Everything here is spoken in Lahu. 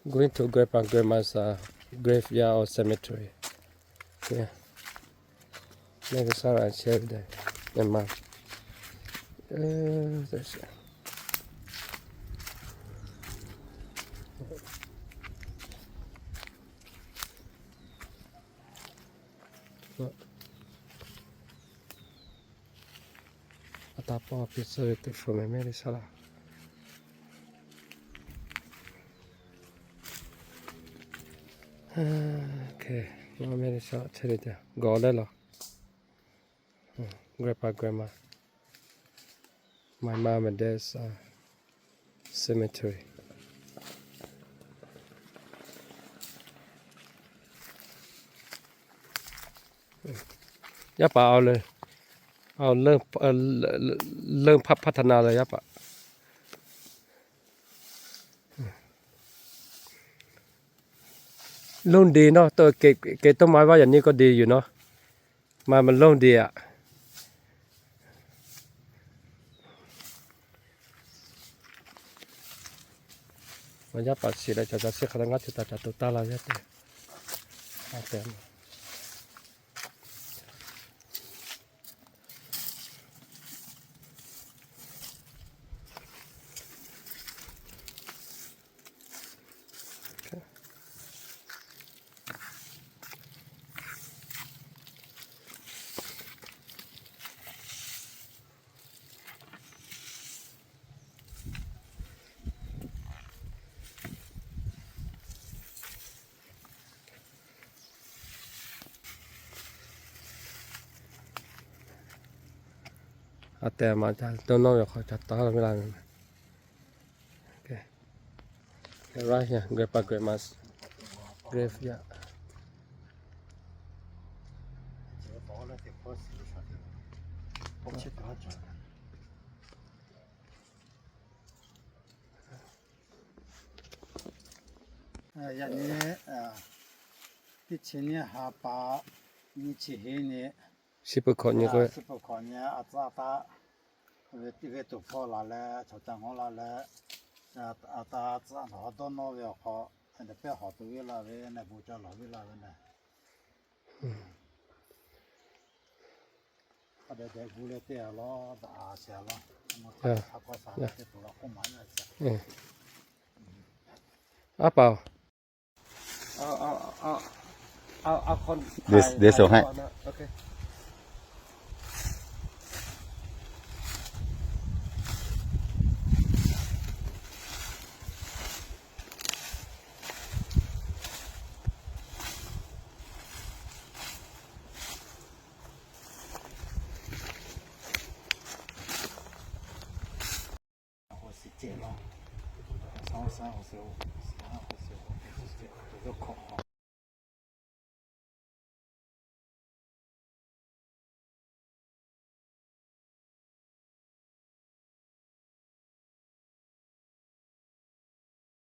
Going to grandpa grandma's uh, graveyard or cemetery. Yeah. Next time I share with them. Never mind. Uh, that's it. Aˬ htaꞈ pa awˬ piˇ suh ve teˇ hpu mehˍ mehˇ le saˉ laˇ. Mehˇ le saˉ laˇ chehˇ le te gawˬ leh law. Grandpa, grandma, my mom and dad's uh, cemetery. Yaˇ paˍ awˬ le, awˬ le, leuˇ hpaˇ hpaˇ htaꞈ na leh yaˇ paˍ. Lonˉ de nawˉ, kehˬ tawˇ ma vaˇ yaꞈ nyi k'awꞈ de yoˬ nawˉ. Maˇ maˇ lonˉ de aꞈ. Yaˇ paˍ shiˍ leh caˬ caˬ shiˍ hk'a taꞈ ngaˇ chi taꞈ caˬ to taˇ la yaˇ te. A te ma ca dawˇ nawˇ ve hk'aw ca taˍ la ve la ve. Right here, grandpa, grandma's graveyard. Yaꞈ nyi teˇ chi nyiˇ ha pa nyiˇ chi hiˉ nyi, shiˉ peuˬ hkawꞈ nyi k'o, shiˉ peuˬ hkawꞈ nyi a tcuhˉ a taˆ ve teˇ g'aˇ tuˬ hpawˇ la leh, chaw ca ngawˉ la leh, a taˆ tcuhˉ htaꞈ dawˇ nawˇ ve awˬ hk'aw, pehˇ hawˍ tuˬ viˉ la ve, neˬ bon ca lawˬ viˉ la ve neˬ. Hk'a dehꞈ dehꞈ gu leh teˇ a lawˉ daꞈ a shehˍ a lawˉ, a kawˇ sha teˇ tuˬ la k'oˆ maˍ yaˇ. Aˉ paˍ-oˬ,